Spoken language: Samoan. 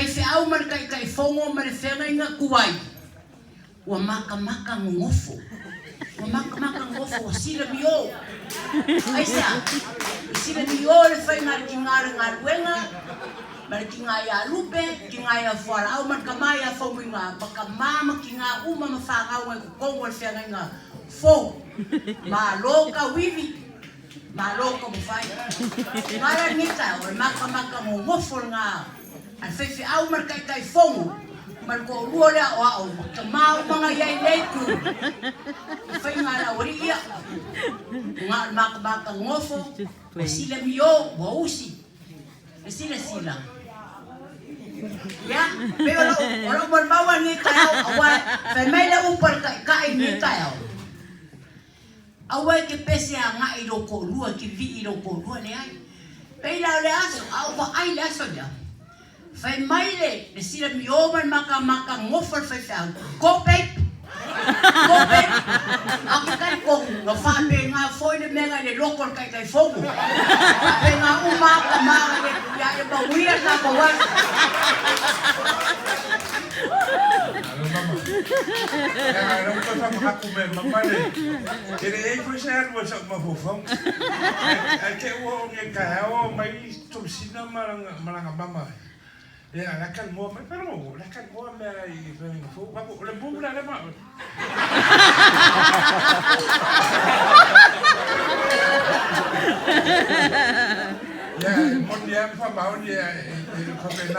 Faifeau ma le Taitaifono ma le feagaiga tuai, ua matamata nonofo, ua matamata nonofo, ua silamio. Aisea? E silamio le faiga a le tina o le galuega ma le tina ia Lupe, tina ia Fualaau ma le tama ia Faumuina, ma tama ma tina uma ma fanau i totonu o le feagaiga fou. Malo tauivi, malo taumafai. Na la lenei taeao, o le matamata nonofo lena a le faifeau ma le Taitaifono ma le toalua o le aoao ma tama uma na i ai i lea itu i faiga a le aualii ia. Na o le matamata nonofo, ua silamio, ua usi le silasila. Ia, pei o lau molimau lava i lenei taeao, aua fai mai le upu a le Taitai i lenei taeao, Aua e te pese agai i lou toalua, e te vivii i lou toalua, leai. Pei la o lea aso, a ou vaai i le aso lea, fai mai le silamio ma le matamata nofo a le faifeau, Go babe! Go babe! Ae ou te talitonu, na faapena foi le mea na i le loto o le Taitaifono. Faapena uma lava tama na i le Ia ia manuia le tatou aso. Alo mama. Ia a lea ua toe faamanatu mai e mama le e leai foi se alu a sa'u mafaufauga. Ae te i ua oo nei i le taeao aumai Tomasina ma lana mama ia la e talanoa mai. Fai mai o la e talanoa mea i feagaiga fou. O le move la lea ma oe. Ia e moni lava ma faamaoni e faapena.